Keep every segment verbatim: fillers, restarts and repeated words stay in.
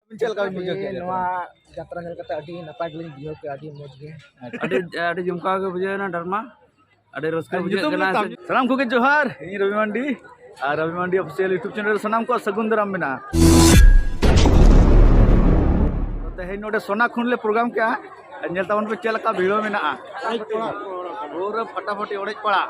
ᱪᱮᱫ ᱞᱮᱠᱟ ᱵᱤᱱ ᱵᱩᱡᱷᱟᱹᱣ ᱠᱮᱫᱟ ᱱᱚᱣᱟ ᱡᱟᱛᱨᱟ ᱧᱮᱞ ᱠᱟᱛᱮ? ᱟᱹᱰᱤ ᱱᱟᱯᱟᱭ ᱜᱮᱞᱤᱧ ᱵᱩᱡᱷᱟᱹᱣ ᱠᱮᱫᱟ, ᱟᱹᱰᱤ ᱢᱚᱡᱽ ᱜᱮ᱾ ᱟᱹᱰᱤ, ᱟᱹᱰᱤ ᱡᱚᱢᱠᱟᱣ ᱜᱮ ᱵᱩᱡᱷᱟᱹᱣ ᱮᱱᱟ ᱰᱨᱟᱢᱟ, ᱟᱹᱰᱤ ᱨᱟᱹᱥᱠᱟᱹ ᱵᱩᱡᱷᱟᱹᱜ ᱠᱟᱱᱟ᱾ ᱥᱟᱱᱟᱢ ᱠᱚᱜᱮ ᱡᱚᱦᱟᱨ, ᱤᱧ ᱨᱚᱵᱤ ᱢᱟᱱᱰᱤ ᱟᱨ ᱨᱚᱵᱤ ᱢᱟᱱᱰᱤ ᱚᱯᱷᱤᱥᱤᱭᱟᱞ YouTube ᱪᱮᱱᱮᱞ ᱨᱮ ᱥᱟᱱᱟᱢ ᱠᱚᱣᱟᱜ ᱥᱟᱹᱜᱩᱱ ᱫᱟᱨᱟᱢ ᱢᱮᱱᱟᱜᱼᱟ᱾ ᱛᱮᱦᱮᱧ ᱱᱚᱰᱮ ᱥᱳᱱᱟ ᱠᱷᱩᱱ ᱞᱮ ᱯᱨᱳᱜᱨᱟᱢ ᱠᱮᱜᱼᱟ, ᱧᱮᱞ ᱛᱟᱵᱚᱱ ᱯᱮ ᱪᱮᱫ ᱞᱮᱠᱟ ᱵᱷᱤᱲ ᱢᱮᱱᱟᱜᱼᱟ᱾ ᱯᱩᱨᱟᱹ ᱯᱷᱟᱴᱟᱯᱷᱟᱴᱤ ᱚᱲᱮᱡ ᱯᱟᱲᱟ᱾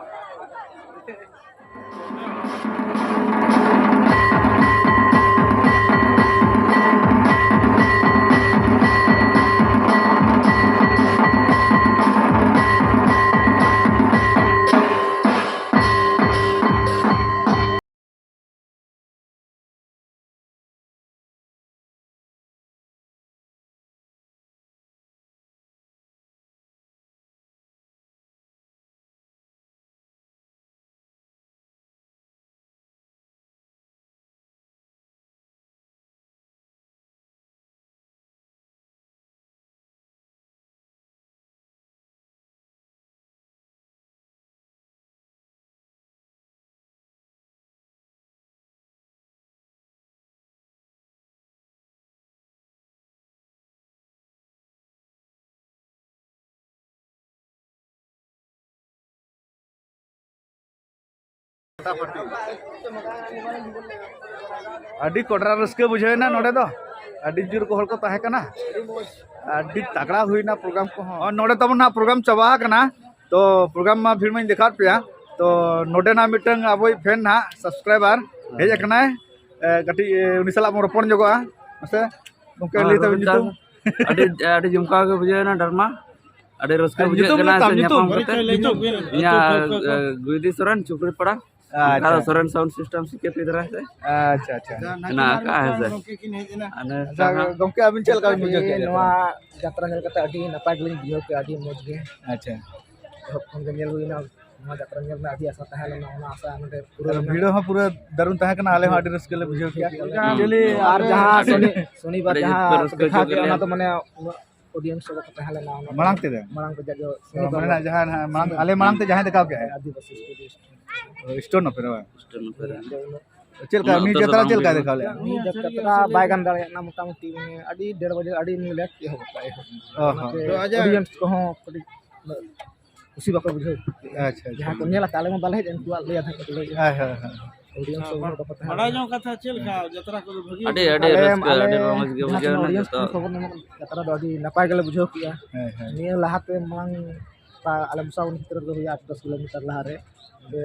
ᱟᱹᱰᱤ ᱠᱚᱰᱨᱟ ᱨᱟᱹᱥᱠᱟᱹ ᱵᱩᱡᱷᱟᱹᱣ ᱮᱱᱟ ᱱᱚᱰᱮ ᱫᱚ, ᱟᱹᱰᱤ ᱡᱳᱨ ᱠᱚ ᱦᱚᱲ ᱠᱚ ᱛᱟᱦᱮᱸ ᱠᱟᱱᱟ, ᱟᱹᱰᱤ ᱛᱟᱜᱲᱟ ᱦᱩᱭᱱᱟ ᱯᱨᱳᱜᱨᱟᱢ ᱠᱚᱦᱚᱸ᱾ ᱱᱚᱰᱮ ᱛᱟᱵᱚᱱ ᱱᱟᱦᱟᱜ ᱯᱨᱳᱜᱨᱟᱢ ᱪᱟᱵᱟ ᱟᱠᱟᱱᱟ, ᱛᱚ ᱯᱨᱳᱜᱨᱟᱢ ᱢᱟ ᱵᱷᱤᱲ ᱢᱟᱧ ᱫᱮᱠᱷᱟᱣᱟᱫ ᱯᱮᱭᱟ, ᱛᱚ ᱱᱚᱰᱮᱱᱟᱜ ᱢᱤᱫᱴᱟᱝ ᱟᱵᱚᱭᱤᱡ ᱯᱷᱮᱱ ᱱᱟᱦᱟᱜ ᱥᱟᱵᱥᱠᱨᱟᱭᱵᱟᱨ ᱦᱮᱡ ᱟᱠᱟᱱᱟᱭ, ᱮ, ᱠᱟᱹᱴᱤᱡ, ᱮ, ᱩᱱᱤ ᱥᱟᱞᱟᱜ ᱵᱚᱱ ᱨᱚᱯᱚᱲ ᱧᱚᱜᱚᱜᱼᱟ᱾ ᱢᱟᱥᱮ ᱜᱚᱢᱠᱮ, ᱦᱮᱸ, ᱞᱟᱹᱭ ᱛᱟᱵᱮᱱ ᱨᱚᱵᱤᱱ ᱧᱩᱛᱩᱢ᱾ ᱫᱟᱥ᱾ ᱟᱹᱰᱤ, ᱟᱹᱰᱤ ᱡᱚᱢᱠᱟᱣ ᱜᱮ ᱵᱩᱡᱷᱟᱹᱣ ᱮᱱᱟ ᱰᱨᱟᱢᱟ, ᱟᱹᱰᱤ ᱨᱟᱹᱥᱠᱟᱹ ᱟᱨ ᱵᱩᱡᱷᱟᱹᱜ ᱧᱩᱛᱩᱢ ᱠᱟᱱᱟ ᱞᱟᱹᱭ ᱛᱟᱢ, ᱥᱮ ᱧᱩᱛᱩᱢ᱾ ᱧᱟᱯᱟᱢ ᱠᱟᱛᱮ᱾ ᱧᱩᱛᱩᱢ᱾ ᱤᱧᱟᱹᱜ, ᱮ, ᱜᱩᱭᱫᱤ ᱥᱚᱨᱮᱱ, ᱪᱩᱯᱲᱤ ᱯᱟᱲᱟ᱾ ᱟᱪᱪᱷᱟ᱾ ᱚᱱᱠᱟ ᱫᱚ ᱥᱚᱨᱮᱱ ᱥᱟᱣᱩᱱᱰ ᱥᱤᱥᱴᱮᱢ ᱥᱤᱠᱮᱯᱤ ᱫᱟᱨᱟᱭ ᱛᱮ᱾ ᱟᱪᱪᱷᱟ, ᱟᱪᱪᱷᱟ᱾ ᱦᱮᱱᱟᱜ ᱟᱠᱟᱫᱼᱟ, ᱦᱮᱸ ᱥᱮ᱾ ᱟᱪᱪᱷᱟ, ᱜᱚᱢᱠᱮ, ᱟᱹᱵᱤᱱ ᱪᱮᱫ ᱞᱮᱠᱟ ᱵᱤᱱ ᱵᱩᱡᱷᱟᱹᱣ ᱠᱮᱫᱼᱟ? ᱱᱚᱣᱟ ᱡᱟᱛᱨᱟ ᱧᱮᱞ ᱠᱟᱛᱮ ᱟᱹᱰᱤ ᱱᱟᱯᱟᱭ ᱜᱮᱞᱤᱧ ᱵᱩᱡᱷᱟᱹᱣ ᱠᱮᱫᱼᱟ, ᱟᱹᱰᱤ ᱢᱚᱡᱽ ᱜᱮ᱾ ᱟᱪᱪᱷᱟ᱾ ᱮᱦᱚᱵ ᱠᱷᱚᱱ ᱜᱮ ᱧᱮᱞ ᱦᱩᱭᱱᱟ, ᱱᱚᱣᱟ ᱡᱟᱛᱨᱟ ᱧᱮᱞ ᱨᱮᱱᱟᱜ ᱟᱹᱰᱤ ᱟᱥᱟ ᱛᱟᱦᱮᱸ ᱞᱮᱱᱟ, ᱚᱱᱟ ᱟᱥᱟ ᱱᱚᱰᱮ ᱯᱩᱨᱟᱹᱣ ᱮᱱᱟ᱾ ᱵᱷᱤᱲ ᱦᱚᱸ ᱯᱩᱨᱟᱹ ᱫᱟᱨᱩᱱ ᱛᱟᱦᱮᱸ ᱠᱟᱱᱟ, ᱟᱞᱮ ᱦᱚᱸ ᱟᱹᱰᱤ ᱨᱟᱹᱥᱠᱟᱹ ᱞᱮ ᱵᱩᱡᱷᱟᱹᱣ ᱠᱮᱫᱼᱟ᱾ ᱦᱩᱸ᱾ ᱟᱨ ᱡᱟᱦᱟᱸ ᱥᱚᱱᱤ-, ᱥᱚᱱᱤᱵᱟᱨ ᱟᱹᱰᱤ ᱡᱟᱦᱟᱸ ᱨᱟᱹᱥᱠᱟᱹ ᱫᱮᱠᱷᱟᱣ ᱦᱚᱪᱚ ᱠᱮᱫᱼᱟ, ᱠᱮᱫ ᱚᱱᱟ ᱞᱮᱭᱟ᱾ ᱫᱚ ᱢᱟᱱᱮ ᱩᱱᱟᱹᱜ ᱚᱰᱤᱭᱮᱱᱥ ᱠᱚ ᱵᱟᱠᱚ ᱛᱟᱦᱮᱸ ᱞᱮᱱᱟ, ᱚᱱᱟ ᱢᱟᱲᱟᱝ ᱛᱮᱫᱚ? ᱢᱟᱲᱟᱝ ᱛᱮ ᱡᱟᱜᱮ ᱚ, ᱥᱤᱧ ᱢᱟᱱᱮ ᱵᱮᱲᱟ ᱡᱟᱦᱟᱸ ᱱᱟᱦᱟᱜ ᱢᱟᱲᱟᱝ, ᱟᱞᱮ ᱢᱟᱲᱟᱝ ᱛᱮ ᱡᱟᱦᱟᱸᱭ ᱫᱮᱠᱷᱟᱣ ᱠᱮᱜᱼᱟᱭ᱾ ᱟᱹᱫᱤᱵᱟᱹᱥᱤ ᱥᱴᱩᱰᱤᱭᱳ ᱥᱴᱮᱥᱚᱱ᱾ ᱚ, ᱥᱴᱳᱱ ᱚᱯᱮᱨᱟ ᱵᱟᱝ? ᱥᱴᱳᱱ ᱚᱯᱮᱨᱟ᱾ ᱟᱫᱚ ᱩᱱᱟᱹᱜ ᱪᱮᱫ ᱞᱮᱠᱟ ᱩᱱᱟᱹᱜ ᱩᱱᱤ ᱩᱛᱟᱹᱨ ᱫᱚ ᱡᱟᱛᱨᱟ ᱵᱟᱝ ᱪᱮᱫ ᱞᱮᱠᱟᱭ ᱦᱩᱭᱩᱜᱼᱟ᱾ ᱫᱮᱠᱷᱟᱣ ᱞᱮᱫᱼᱟ? ᱩᱱᱤ ᱡᱟᱛᱨᱟ ᱵᱟᱭ ᱜᱟᱱ ᱫᱟᱲᱮᱭᱟᱜ ᱠᱟᱱᱟ, ᱢᱚᱴᱟᱢᱩᱴᱤ ᱩᱱᱤ ᱟᱹᱰᱤ ᱰᱮᱲ ᱵᱟᱡᱮ ᱟᱹᱰᱤ ᱞᱮᱴ ᱮᱦᱚᱵ ᱠᱟᱜᱼᱟᱭ᱾ ᱚ ᱦᱚᱸ᱾ ᱚᱱᱟᱛᱮ ᱟᱫᱚ ᱟᱡᱟᱜ ᱚᱰᱤᱭᱮᱱᱥ ᱠᱚᱦᱚᱸ ᱠᱟᱹᱴᱤᱡ ᱠᱩᱥᱤ ᱵᱟᱠᱚ ᱵᱩᱡᱷᱟᱹᱣ ᱠᱮᱫᱟ᱾ ᱟᱪᱪᱷᱟ, ᱟᱪᱪᱷᱟ᱾ ᱡᱟᱦᱟᱸ ᱠᱚ ᱧᱮᱞ ᱟᱠᱟᱫ, ᱟᱞᱮ ᱢᱟ ᱵᱟᱞᱮ ᱦᱮᱡ ᱮᱱ, ᱩᱱᱠᱩᱣᱟᱜ ᱞᱟᱹᱭ ᱟᱫᱷᱟ ᱠᱚ ᱞᱟᱹᱭ ᱮᱫᱟ᱾ ᱦᱳᱭ, ᱦᱳᱭ, ᱦᱳᱭ᱾ ᱚᱰᱤᱭᱮᱱᱥ ᱠᱚ ᱵᱟᱲᱟᱭ ᱧᱚᱝ ᱠᱟᱛᱷᱟ ᱪᱮᱫ ᱞᱮᱠᱟ ᱡᱟᱛᱨᱟ ᱠᱚᱫᱚ ᱵᱷᱟᱹᱜᱤ ᱟᱹᱰᱤ, ᱟᱹᱰᱤ ᱟᱞᱮ, ᱨᱟᱹᱥᱠᱟᱹ, ᱟᱞᱮ ᱟᱹᱰᱤ ᱢᱟ ᱨᱚᱢᱚᱡᱽ ᱜᱮ ᱡᱟᱦᱟᱸ ᱵᱩᱡᱷᱟᱹᱣ ᱛᱤᱱᱟᱹᱜ ᱮᱱᱟ ᱚᱰᱤᱭᱮᱱᱥ ᱡᱚᱛᱚ᱾ ᱠᱚ ᱠᱷᱚᱵᱚᱨ ᱧᱟᱢᱚᱜ ᱠᱟᱱᱟ, ᱡᱟᱛᱨᱟ ᱫᱚ ᱟᱹᱰᱤ ᱱᱟᱯᱟᱭ ᱜᱮᱞᱮ ᱵᱩᱡᱷᱟᱹᱣ ᱠᱮᱜᱼᱟ᱾ ᱦᱮᱸ, ᱦᱮᱸ᱾ ᱱᱤᱭᱟᱹ ᱞᱟᱦᱟᱛᱮ ᱢᱟᱲᱟᱝ ᱚᱠᱟ ᱟᱞᱮ ᱢᱮᱥᱟ ᱩᱱᱤ ᱠᱷᱮᱛᱨᱮ ᱫᱚ ᱦᱩᱭᱩᱜᱼᱟ ᱟᱴ ᱫᱚᱥ ᱠᱤᱞᱳᱢᱤᱴᱟᱨ ᱞᱟᱦᱟᱨᱮ᱾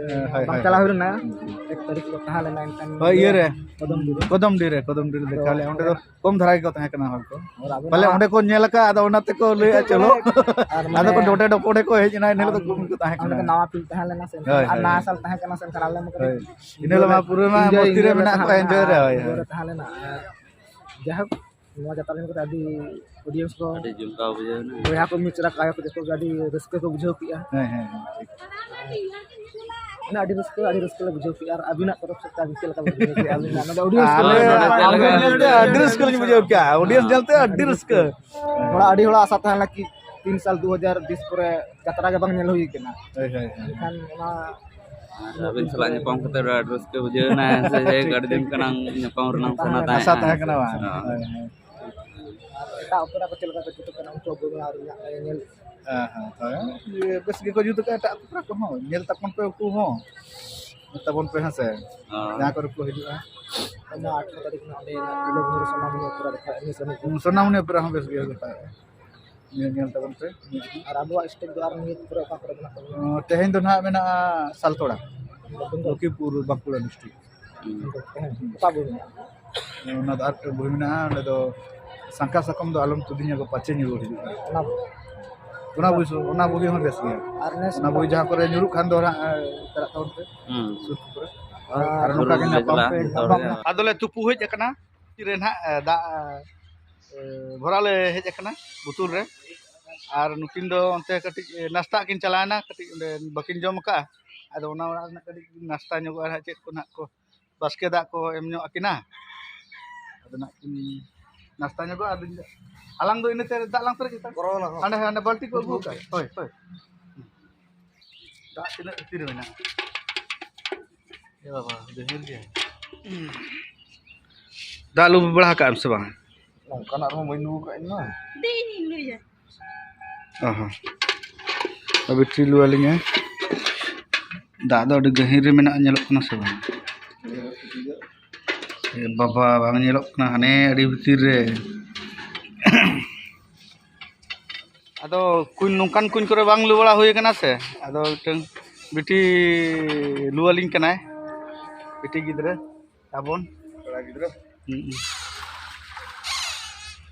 ᱦᱮᱸ, ᱦᱳᱭ, ᱵᱟᱝ ᱦᱳᱭ, ᱪᱟᱞᱟᱣ ᱦᱳᱭ᱾ ᱦᱩᱭ ᱞᱮᱱᱟ᱾ ᱮᱠ ᱛᱟᱹᱨᱤᱠᱷ ᱠᱚ ᱛᱟᱦᱮᱸ ᱞᱮᱱᱟ, ᱮᱱᱠᱷᱟᱱ ᱦᱳᱭ, ᱤᱭᱟᱹ ᱨᱮ᱾ ᱠᱚᱫᱚᱢ ᱰᱤ ᱨᱮ᱾ ᱠᱚᱫᱚᱢ ᱰᱤ ᱨᱮ ᱫᱮᱠᱷᱟᱣ ᱞᱮᱫᱼᱟ᱾ ᱚᱸᱰᱮ ᱫᱚ ᱠᱚᱢ ᱫᱷᱟᱨᱟ ᱜᱮᱠᱚ ᱛᱟᱦᱮᱸ ᱠᱟᱱᱟ ᱦᱚᱲ ᱠᱚ᱾ ᱟᱨ ᱟᱵᱚ ᱯᱟᱞᱮ ᱱᱚᱣᱟ ᱚᱸᱰᱮ ᱠᱚ ᱧᱮᱞ ᱟᱠᱟᱫ, ᱟᱫᱚ ᱚᱱᱟ ᱛᱮᱠᱚ ᱞᱟᱹᱭᱮᱫᱼᱟ, "ᱪᱚᱞᱚ᱾" ᱟᱨ ᱟᱫᱚ ᱠᱚ ᱢᱟᱱᱮ ᱰᱚᱰᱮ ᱰᱚᱯᱚᱰᱮ ᱠᱚ ᱦᱮᱡ ᱮᱱᱟ, ᱤᱱᱟᱹ ᱦᱤᱞᱳᱜ ᱫᱚ ᱟᱨ ᱠᱚᱢ ᱜᱮᱠᱚ ᱛᱟᱦᱮᱸ ᱚᱸᱰᱮ ᱠᱟᱱᱟ᱾ ᱫᱚ ᱱᱟᱣᱟ ᱯᱤᱞ ᱛᱟᱦᱮᱸ ᱞᱮᱱᱟ ᱥᱮ, ᱦᱳᱭ, ᱟᱨ ᱦᱳᱭ, ᱱᱟᱣᱟ ᱦᱳᱭ᱾ ᱥᱟᱞ ᱛᱟᱦᱮᱸ ᱠᱟᱱᱟ ᱥᱮ, ᱮᱱᱠᱷᱟᱱ ᱟᱞᱮ ᱢᱟ ᱠᱟᱹᱴᱤᱡ ᱦᱳᱭ᱾ ᱤᱱᱟᱹ ᱦᱤᱞᱳᱜ ᱢᱟ ᱯᱩᱨᱟᱹ ᱢᱟ ᱤᱱᱡᱚᱭ ᱢᱚᱥᱛᱤ ᱨᱮ ᱤᱭᱟᱹ ᱢᱮᱱᱟᱜ ᱛᱟᱦᱮᱸ ᱠᱚᱣᱟ, ᱠᱟᱱᱟ, ᱮᱱᱡᱚᱭ ᱨᱮ, ᱦᱳᱭ, ᱦᱳᱭ᱾ ᱤᱱᱡᱚᱭ ᱨᱮ ᱛᱟᱦᱮᱸ ᱞᱮᱱᱟ᱾ ᱟᱨ ᱡᱟᱭᱦᱳᱠ, ᱱᱚᱣᱟ ᱡᱟᱛᱨᱟ ᱧᱮᱞ ᱠᱟᱛᱮ ᱟᱹᱰᱤ ᱚᱰᱤᱭᱮᱱᱥ ᱠᱚ, ᱟᱹᱰᱤ ᱡᱚᱢᱠᱟᱣ ᱵᱩᱡᱷᱟᱹᱣ ᱮᱱᱟ᱾ ᱵᱚᱭᱦᱟ ᱠᱚ, ᱢᱤᱥᱨᱟ ᱠᱚ, ᱟᱭᱳ ᱠᱚ, ᱡᱚᱛᱚ ᱜᱮ ᱟᱹᱰᱤ ᱨᱟᱹᱥᱠᱟᱹ ᱠᱚ ᱵᱩᱡᱷᱟᱹᱣ ᱠᱮᱜᱼᱟ᱾ ᱦᱮᱸ, ᱦᱮᱸ, ᱦᱮᱸ, ᱴᱷᱤᱠ᱾ ᱢᱟᱱᱮ ᱟᱹᱰᱤ ᱨᱟᱹᱥᱠᱟᱹ, ᱟᱹᱰᱤ ᱨᱟᱹᱥᱠᱟᱹ ᱞᱮ ᱵᱩᱡᱷᱟᱹᱣ ᱠᱮᱜᱼᱟ᱾ ᱟᱨ ᱟᱹᱵᱤᱱᱟᱜ ᱛᱚᱨᱚᱯ ᱥᱮᱫ ᱟᱹᱵᱤᱱ ᱪᱮᱫ ᱞᱮᱠᱟ ᱵᱤᱱ ᱵᱩᱡᱷᱟᱹᱣ ᱠᱮᱜᱼᱟ? ᱟᱹᱵᱤᱱᱟᱜ ᱱᱚᱰᱮ ᱚᱰᱤᱭᱮᱱᱥ ᱠᱚ ᱟᱞᱮ ᱞᱟᱹᱭᱟ᱾ ᱱᱚᱰᱮ ᱪᱮᱫ ᱞᱮᱠᱟ ᱟᱹᱰᱤ ᱨᱟᱹᱥᱠᱟᱹ ᱞᱤᱧ ᱵᱩᱡᱷᱟᱹᱣ ᱠᱮᱜᱼᱟ᱾ ᱚᱰᱤᱭᱮᱱᱥ ᱧᱮᱞᱛᱮ ᱟᱹᱰᱤ ᱨᱟᱹᱥᱠᱟᱹ᱾ ᱦᱚᱲᱟᱜ ᱟᱹᱰᱤ ᱦᱚᱲᱟᱜ ᱟᱥᱟ ᱛᱟᱦᱮᱸ ᱞᱮᱱᱟ ᱠᱤ ᱛᱤᱱ ᱥᱟᱞ ᱫᱩ ᱦᱟᱡᱟᱨ ᱵᱤᱥ ᱯᱚᱨᱮ ᱡᱟᱛᱨᱟ ᱜᱮ ᱵᱟᱝ ᱧᱮᱞ ᱦᱩᱭ ᱠᱟᱱᱟ᱾ ᱦᱳᱭ, ᱦᱳᱭ, ᱦᱳᱭ᱾ ᱮᱱᱠᱷᱟᱱ ᱚᱱᱟ ᱟᱹᱵᱤᱱ ᱥᱟᱞᱟᱜ ᱧᱟᱯᱟᱢ ᱠᱟᱛᱮ ᱟᱹᱰᱤ ᱨᱟᱹᱥᱠᱟᱹ ᱵᱩᱡᱷᱟᱹᱣ ᱮᱱᱟ, ᱥᱮ ᱡᱮ ᱟᱹᱰᱤ ᱫᱤᱱ ᱠᱷᱚᱱᱟᱜ ᱧᱟᱯᱟᱢ ᱨᱮᱱᱟᱜ ᱥᱟᱱᱟ ᱛᱟᱦᱮᱸ ᱟᱥᱟ ᱛᱟᱦᱮᱸ ᱠᱟᱱᱟ, ᱵᱟᱝ? ᱦᱳᱭ᱾ ᱦᱳᱭ, ᱦᱳᱭ᱾ ᱟᱨ ᱮᱴᱟᱜ ᱚᱯᱮᱨᱟ ᱠᱚ ᱪᱮᱫ ᱞᱮᱠᱟ ᱠᱚ ᱡᱩᱛ ᱠᱟᱱᱟ, ᱩᱱᱠᱩ ᱵᱚᱸᱜᱟ ᱨᱮᱭᱟᱜ ᱧᱮᱞ? ᱦᱮᱸ, ᱦᱮᱸ, ᱦᱳᱭ᱾ ᱤᱭᱟᱹ, ᱵᱮᱥ ᱜᱮᱠᱚ ᱡᱩᱛ ᱠᱟᱜᱼᱟ ᱮᱴᱟᱜ ᱚᱯᱮᱨᱟ ᱠᱚᱦᱚᱸ᱾ ᱧᱮᱞ ᱛᱟᱵᱚᱱ ᱯᱮ ᱩᱱᱠᱩ ᱦᱚᱸ᱾ ᱧᱮᱞ ᱛᱟᱵᱚᱱ ᱯᱮ, ᱦᱮᱸ ᱥᱮ? ᱦᱮᱸ᱾ ᱡᱟᱦᱟᱸ ᱠᱚᱨᱮ ᱠᱚ ᱦᱤᱡᱩᱜᱼᱟ᱾ ᱚᱱᱟ ᱟᱴᱷᱨᱚ ᱛᱟᱹᱨᱤᱠᱷ ᱨᱮᱱᱟᱜ ᱚᱸᱰᱮ ᱢᱮᱱᱟᱜᱼᱟ, ᱛᱤᱞᱟᱹ ᱵᱩᱨᱩ ᱨᱮ ᱥᱳᱱᱟᱢᱩᱱᱤ ᱚᱯᱮᱨᱟ ᱫᱮᱠᱷᱟᱣ, ᱮᱢᱱᱤ ᱥᱮᱱ ᱦᱩᱭᱩᱜᱼᱟ᱾ ᱥᱳᱱᱟᱢᱩᱱᱤ ᱚᱯᱮᱨᱟ ᱦᱚᱸ ᱵᱮᱥ ᱜᱮ ᱦᱩᱭᱩᱜᱼᱟ᱾ ᱧᱮᱞ, ᱧᱮᱞ ᱛᱟᱵᱚᱱ ᱯᱮ᱾ ᱟᱨ ᱟᱵᱚᱣᱟᱜ ᱥᱴᱮᱴ ᱫᱚ ᱟᱨ ᱱᱤᱭᱟᱹ ᱠᱚᱨᱮ ᱚᱠᱟ ᱠᱚᱨᱮ ᱢᱮᱱᱟᱜ ᱛᱟᱵᱚᱱᱟ? ᱚ, ᱛᱮᱦᱮᱧ ᱫᱚ ᱱᱟᱦᱟᱜ ᱢᱮᱱᱟᱜᱼᱟ ᱥᱟᱞᱛᱳᱲᱟ, ᱵᱮᱝᱜᱚᱞ᱾ ᱞᱚᱠᱷᱤᱢᱯᱩᱨ, ᱵᱟᱸᱠᱩᱲᱟ ᱰᱤᱥᱴᱨᱤᱠᱴ᱾ ᱦᱮᱸ, ᱚᱠᱟ ᱵᱳᱭ ᱢᱮᱱᱟᱜᱼᱟ? ᱚᱱᱟ ᱫᱚ ᱟᱨ ᱢᱤᱫᱴᱮᱱ ᱵᱳᱭ ᱢᱮᱱᱟᱜᱼᱟ, ᱚᱸᱰᱮ ᱫᱚ ᱥᱟᱝᱠᱷᱟ ᱥᱟᱠᱚᱢ ᱫᱚ ᱟᱞᱚᱢ ᱛᱩᱫᱤᱧᱟ ᱜᱚ, ᱯᱟᱪᱮ ᱧᱩᱨᱩ ᱦᱤᱡᱩᱜᱼᱟ᱾ ᱚᱱᱟ ᱵᱳᱭ? ᱚᱱᱟ ᱵᱳᱭ ᱥᱩ-, ᱚᱱᱟ ᱵᱳᱭ ᱦᱚᱸ ᱵᱮᱥ ᱜᱮᱭᱟ᱾ ᱟᱨ ᱱᱮᱥ ᱚᱱᱟ ᱵᱳᱭ ᱡᱟᱦᱟᱸ ᱠᱚᱨᱮ ᱧᱩᱨᱩᱜ ᱠᱷᱟᱱ ᱫᱚ ᱦᱟᱸᱜ, ᱮ, ᱪᱟᱞᱟᱜ ᱛᱟᱵᱚᱱ ᱯᱮ᱾ ᱦᱩᱸ᱾ ᱥᱩᱨ ᱠᱚᱨᱮ᱾ ᱟᱨ ᱟᱨ ᱱᱚᱝᱠᱟ ᱜᱮ ᱧᱟᱯᱟᱢ ᱯᱮ, ᱧᱟᱯᱟᱢ ᱯᱮ᱾ ᱟᱫᱚᱞᱮ ᱛᱩᱯᱩ ᱦᱮᱡ ᱟᱠᱟᱱᱟ᱾ ᱨᱮ ᱱᱟᱦᱟᱜ, ᱮ, ᱫᱟᱜ, ᱮ, ᱵᱷᱚᱨᱟᱣ ᱞᱮ ᱦᱮᱡ ᱟᱠᱟᱱᱟ ᱵᱳᱛᱳᱞ ᱨᱮ᱾ ᱟᱨ ᱱᱩᱠᱤᱱ ᱫᱚ ᱚᱱᱛᱮ ᱠᱟᱹᱴᱤᱡ, ᱮ, ᱱᱟᱥᱛᱟᱜ ᱠᱤᱱ ᱪᱟᱞᱟᱣᱮᱱᱟ, ᱠᱟᱹᱴᱤᱡ ᱚᱸᱰᱮ ᱵᱟᱹᱠᱤᱱ ᱡᱚᱢ ᱟᱠᱟᱫᱼᱟ᱾ ᱟᱫᱚ ᱚᱱᱟ ᱚᱲᱟᱜ ᱨᱮᱱᱟᱜ ᱠᱟᱹᱴᱤᱡ ᱱᱟᱥᱛᱟ ᱧᱚᱜᱚᱜᱼᱟ ᱱᱟᱦᱟᱜ, ᱪᱮᱫ ᱠᱚ ᱱᱟᱦᱟᱜ ᱠᱚ ᱵᱟᱥᱠᱮ ᱫᱟᱜ ᱠᱚ ᱮᱢ ᱧᱚᱜ ᱟᱹᱠᱤᱱᱟ᱾ ᱟᱫᱚ ᱱᱟᱦᱟᱜ ᱠᱤᱱ ᱱᱟᱥᱛᱟ ᱧᱚᱜᱚᱜᱼᱟ᱾ ᱟᱫᱚ ᱟᱞᱟᱝ ᱫᱚ ᱤᱱᱟᱹᱛᱮ ᱫᱟᱜ ᱞᱟᱝ ᱯᱮᱨᱮᱡ ᱠᱮᱫᱟ᱾ ᱦᱟᱸᱰᱮ, ᱦᱟᱸᱰᱮ ᱵᱟᱹᱞᱴᱤ ᱠᱚ ᱟᱹᱜᱩ ᱟᱠᱟᱫ᱾ ᱦᱳᱭ, ᱦᱳᱭ᱾ ᱫᱟᱜ ᱛᱤᱱᱟᱹᱜ ᱵᱷᱤᱛᱤᱨ ᱨᱮ ᱢᱮᱱᱟᱜᱼᱟ? ᱮ ᱵᱟᱵᱟ, ᱜᱟᱹᱦᱤᱨ ᱜᱮ᱾ ᱫᱟᱜ ᱞᱩ ᱵᱟᱲᱟ ᱟᱠᱟᱫ ᱟᱢ ᱥᱮ ᱵᱟᱝ? ᱱᱚᱝᱠᱟᱱᱟᱜ ᱨᱮᱦᱚᱸ ᱵᱟᱹᱧ ᱞᱩ ᱟᱠᱟᱫ ᱤᱧ ᱢᱟ᱾ ᱫᱮ, ᱤᱧᱤᱧ ᱞᱩᱭᱟ᱾ ᱚ ᱦᱚᱸ᱾ ᱟᱨ ᱵᱤᱴᱨᱤ ᱞᱩ ᱟᱹᱞᱤᱧᱟ᱾ ᱫᱟᱜ ᱫᱚ ᱟᱹᱰᱤ ᱜᱟᱹᱦᱤᱨ ᱨᱮ ᱢᱮᱱᱟᱜᱼᱟ, ᱧᱮᱞᱚᱜ ᱠᱟᱱᱟ ᱥᱮ ᱵᱟᱝ? ᱮ ᱵᱟᱵᱟ, ᱵᱟᱝ ᱧᱮᱞᱚᱜ ᱠᱟᱱᱟ, ᱦᱟᱱᱮ ᱟᱹᱰᱤ ᱵᱷᱤᱛᱤᱨ ᱨᱮ᱾ ᱟᱫᱚ ᱠᱩᱧ, ᱱᱚᱝᱠᱟᱱ ᱠᱩᱧ ᱠᱚᱨᱮ ᱵᱟᱝ ᱞᱩ ᱵᱟᱲᱟ ᱦᱩᱭ ᱟᱠᱟᱱᱟ ᱥᱮ᱾ ᱟᱫᱚ ᱢᱤᱫᱴᱟᱝ ᱵᱤᱴᱤ ᱞᱩ ᱟᱹᱞᱤᱧ ᱠᱟᱱᱟᱭ, ᱵᱤᱴᱤ ᱜᱤᱫᱽᱨᱟᱹ ᱛᱟᱵᱚᱱ᱾ ᱠᱚᱲᱟ ᱜᱤᱫᱽᱨᱟᱹ᱾ ᱦᱩᱸ᱾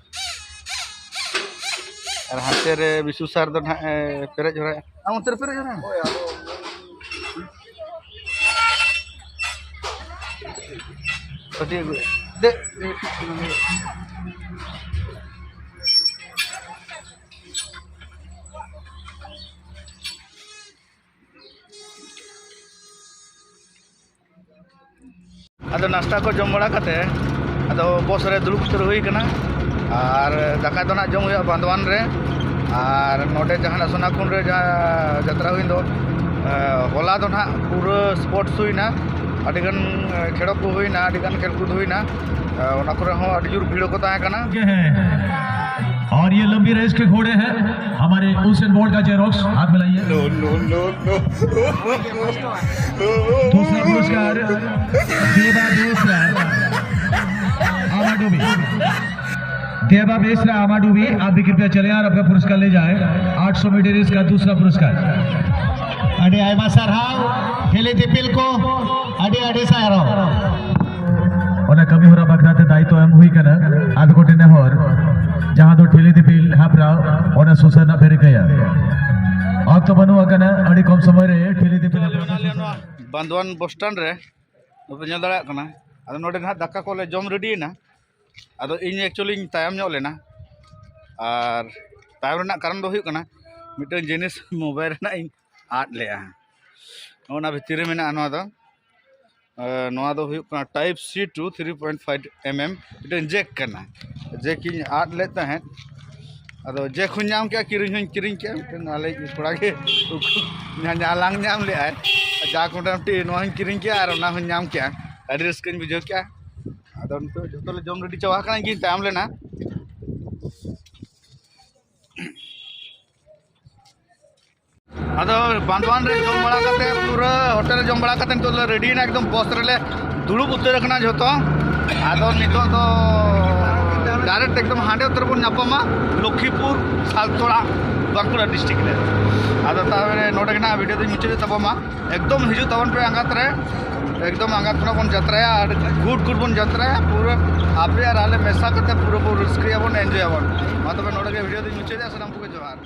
ᱟᱨ ᱦᱟᱱᱛᱮ ᱨᱮ ᱵᱤᱥᱩ ᱥᱟᱨ ᱫᱚ ᱱᱟᱦᱟᱜ ᱮ ᱯᱮᱨᱮᱡ ᱦᱚᱨᱟᱭᱟ᱾ ᱟᱢ ᱚᱱᱛᱮ ᱨᱮ ᱯᱮᱨᱮᱡ ᱦᱚᱨᱟᱭᱟ᱾ ᱦᱳᱭ, ᱟᱫᱚ ᱯᱟᱹᱴᱤ ᱟᱹᱜᱩᱭᱟ᱾ ᱫᱮ᱾ ᱟᱫᱚ ᱱᱟᱥᱛᱟ ᱠᱚ ᱡᱚᱢ ᱵᱟᱲᱟ ᱠᱟᱛᱮ ᱟᱫᱚ ᱵᱚᱥ ᱨᱮ ᱫᱩᱲᱩᱵ ᱩᱛᱟᱹᱨ ᱦᱩᱭ ᱠᱟᱱᱟ᱾ ᱟᱨ ᱫᱟᱠᱟ ᱫᱚ ᱱᱟᱜ ᱡᱚᱢ ᱦᱩᱭᱩᱜᱼᱟ ᱵᱟᱸᱫᱣᱟᱱ ᱨᱮ᱾ ᱟᱨ ᱱᱚᱰᱮ ᱡᱟᱦᱟᱱᱟᱜ ᱥᱳᱱᱟᱠᱩᱱ ᱨᱮ ᱡᱟᱦᱟᱸ ᱡᱟᱛᱨᱟ ᱦᱩᱭᱮᱱ ᱫᱚ, ᱮ, ᱦᱚᱞᱟ ᱫᱚ ᱱᱟᱜ ᱯᱩᱨᱟᱹ ᱥᱯᱳᱨᱴᱥ ᱦᱩᱭᱱᱟ, ᱟᱹᱰᱤᱜᱟᱱ, ᱮ, ᱠᱷᱮᱞᱳ ᱠᱚ ᱦᱩᱭᱱᱟ, ᱟᱹᱰᱤᱜᱟᱱ ᱠᱷᱮᱞ ᱠᱩᱫ ᱦᱩᱭᱱᱟ᱾ ᱮ, ᱚᱱᱟ ᱠᱚᱨᱮ ᱦᱚᱸ ᱟᱹᱰᱤ ᱡᱳᱨ ᱵᱷᱤᱲ ᱠᱚ ᱛᱟᱦᱮᱸ ᱠᱟᱱᱟ᱾ ये है। और ये लंबी रेस के घोड़े हैं हमारे उसेन बोल्ट का जेरोक्स, हाथ मिलाइए। No, no, no, no। दूसरा पुरस्कार देवा बेसरा आमाडुबी। देवा बेसरा आमाडुबी, आप भी कृपया चले और अपना पुरस्कार ले जाए। आठ सौ मीटर रेस का दूसरा पुरस्कार। ᱟᱹᱰᱤ ᱟᱭᱢᱟ ᱥᱟᱨᱦᱟᱣ ᱦᱤᱞᱤ ᱫᱤᱯᱤᱞ ᱠᱚ, ᱟᱹᱰᱤ ᱟᱹᱰᱤ ᱥᱟᱨᱦᱟᱣ᱾ ᱚᱱᱟ ᱠᱟᱹᱢᱤ ᱦᱚᱨᱟ ᱵᱟᱠᱷᱨᱟ ᱛᱮ ᱫᱟᱭᱤᱛᱛᱚ ᱮᱢ ᱦᱩᱭ ᱠᱟᱱᱟ ᱟᱫ ᱠᱚᱴᱤ ᱱᱮᱦᱚᱨ, ᱡᱟᱦᱟᱸ ᱫᱚ ᱴᱷᱤᱞᱤ ᱫᱤᱯᱤᱞ ᱦᱮᱯᱨᱟᱣ, ᱚᱱᱟ ᱥᱩᱥᱟᱹᱨ ᱨᱮᱱᱟᱜ ᱯᱮ ᱨᱤᱠᱟᱹᱭᱟ᱾ ᱚᱠᱛᱚ ᱵᱟᱹᱱᱩᱜ ᱟᱠᱟᱱᱟ, ᱟᱹᱰᱤ ᱠᱚᱢ ᱥᱚᱢᱚᱭ ᱨᱮ ᱴᱷᱤᱞᱤ ᱫᱤᱯᱤᱞ ᱦᱮᱯᱨᱟᱣ᱾ ᱵᱟᱸᱫᱣᱟᱱ ᱵᱚᱥ ᱥᱴᱮᱱᱰ ᱨᱮ ᱵᱟᱯᱮ ᱧᱮᱞ ᱫᱟᱲᱮᱭᱟᱜ ᱠᱟᱱᱟ᱾ ᱟᱫᱚ ᱱᱚᱰᱮ ᱱᱟᱦᱟᱜ ᱫᱟᱠᱟ ᱠᱚᱞᱮ ᱡᱚᱢ ᱨᱮᱰᱤᱭᱮᱱᱟ᱾ ᱟᱫᱚ ᱤᱧ actually ᱤᱧ ᱛᱟᱭᱚᱢ ᱧᱚᱜ ᱞᱮᱱᱟ, ᱟᱨ ᱛᱟᱭᱚᱢ ᱨᱮᱱᱟᱜ ᱠᱟᱨᱚᱱ ᱫᱚ ᱦᱩᱭᱩᱜ ᱠᱟᱱᱟ ᱢᱤᱫᱴᱟᱝ ᱡᱤᱱᱤᱥ ᱢᱳᱵᱟᱭᱤᱞ ᱨᱮᱱᱟᱜ ᱤᱧ ᱟᱫ ᱞᱮᱜᱼᱟ᱾ ᱚᱱᱟ ᱵᱷᱤᱛᱤᱨ ᱨᱮ ᱢᱮᱱᱟᱜᱼᱟ ᱱᱚᱣᱟ ᱫᱚ᱾ ᱮ, ᱱᱚᱣᱟ ᱫᱚ ᱦᱩᱭᱩᱜ ᱠᱟᱱᱟ Type C to three point five mm, ᱢᱤᱫᱴᱟᱝ ᱡᱮᱠ ᱠᱟᱱᱟ᱾ ᱡᱮᱠ ᱤᱧ ᱟᱫ ᱞᱮᱫ ᱛᱟᱦᱮᱸᱫ, ᱟᱫᱚ ᱡᱮᱠ ᱦᱚᱸᱧ ᱧᱟᱢ ᱠᱮᱜᱼᱟ, ᱠᱤᱨᱤᱧ ᱦᱚᱸᱧ ᱠᱤᱨᱤᱧ ᱠᱮᱜᱼᱟ᱾ ᱢᱤᱫᱴᱟᱝ ᱟᱞᱮ ᱠᱚᱲᱟ ᱜᱮ ᱧᱟ-, ᱧᱟ-, ᱦᱟᱞᱟᱝ ᱧᱟᱢ ᱞᱮᱜᱼᱟᱭ᱾ ᱡᱟᱠ ᱢᱚᱴᱟᱢᱩᱴᱤ ᱱᱚᱣᱟ ᱦᱚᱸᱧ ᱠᱤᱨᱤᱧ ᱠᱮᱜᱼᱟ ᱟᱨ ᱚᱱᱟ ᱦᱚᱸᱧ ᱧᱟᱢ ᱠᱮᱜᱼᱟ᱾ ᱟᱹᱰᱤ ᱨᱟᱹᱥᱠᱟᱹᱧ ᱵᱩᱡᱷᱟᱹᱣ ᱠᱮᱜᱼᱟ᱾ ᱟᱫᱚ ᱱᱤᱛᱚᱜ ᱡᱚᱛᱚ ᱞᱮ ᱡᱚᱢ ᱨᱮᱰᱤ ᱪᱟᱵᱟ ᱟᱠᱟᱱᱟ, ᱤᱧ ᱜᱤᱧ ᱛᱟᱭᱚᱢ ᱞᱮᱱᱟ᱾ ᱟᱫᱚ ᱵᱟᱸᱫᱣᱟᱱ ᱨᱮ ᱡᱚᱢ ᱵᱟᱲᱟ ᱠᱟᱛᱮ, ᱯᱩᱨᱟᱹ ᱦᱳᱴᱮᱞ ᱨᱮ ᱡᱚᱢ ᱵᱟᱲᱟ ᱠᱟᱛᱮ ᱱᱤᱛᱚᱜ ᱞᱮ ᱨᱮᱰᱤᱭᱮᱱᱟ, ᱮᱠᱫᱚᱢ ᱵᱚᱥ ᱨᱮᱞᱮ ᱫᱩᱲᱩᱵ ᱩᱛᱟᱹᱨ ᱟᱠᱟᱱᱟ ᱡᱷᱚᱛᱚ᱾ ᱟᱫᱚ ᱱᱤᱛᱚᱜ ᱫᱚ ᱰᱟᱭᱨᱮᱠᱴ ᱮᱠᱫᱚᱢ ᱦᱟᱸᱰᱮ ᱩᱛᱟᱹᱨ ᱵᱚᱱ ᱧᱟᱯᱟᱢᱟ, ᱞᱚᱠᱠᱷᱤᱯᱩᱨ ᱥᱟᱞᱛᱳᱲᱟ, ᱵᱟᱸᱠᱩᱲᱟ ᱰᱤᱥᱴᱨᱤᱠᱴ ᱨᱮ᱾ ᱟᱫᱚ ᱛᱟᱦᱚᱞᱮ ᱱᱚᱰᱮ ᱜᱮ ᱱᱟᱦᱟᱜ ᱵᱷᱤᱰᱤᱭᱳ ᱫᱚᱧ ᱢᱩᱪᱟᱹᱫᱮᱫ ᱛᱟᱵᱚᱱ ᱢᱟ᱾ ᱮᱠᱫᱚᱢ ᱦᱤᱡᱩᱜ ᱛᱟᱵᱚᱱ ᱯᱮ ᱟᱸᱜᱟᱛ ᱨᱮ, ᱮᱠᱫᱚᱢ ᱟᱸᱜᱟᱛ ᱠᱷᱚᱱᱟᱜ ᱵᱚᱱ ᱡᱟᱛᱨᱟᱭᱟ ᱟᱨ ᱜᱩᱰ ᱜᱩᱰ ᱵᱚᱱ ᱡᱟᱛᱨᱟᱭᱟ᱾ ᱯᱩᱨᱟᱹ ᱟᱯᱮ ᱟᱨ ᱟᱞᱮ ᱢᱮᱥᱟ ᱠᱟᱛᱮ ᱯᱩᱨᱟᱹ ᱵᱚᱱ ᱨᱟᱹᱥᱠᱟᱹᱭᱟᱵᱚᱱ, ᱮᱱᱡᱚᱭᱟᱵᱚᱱ᱾ ᱢᱟ ᱛᱚᱵᱮ ᱱᱚᱰᱮ ᱜᱮ ᱵᱷᱤᱰᱤᱭᱳ ᱫᱚᱧ ᱢᱩᱪᱟᱹᱫᱮᱫᱼᱟ᱾ ᱥᱟᱱᱟᱢ ᱠᱚᱜᱮ ᱡᱚᱦᱟᱨ᱾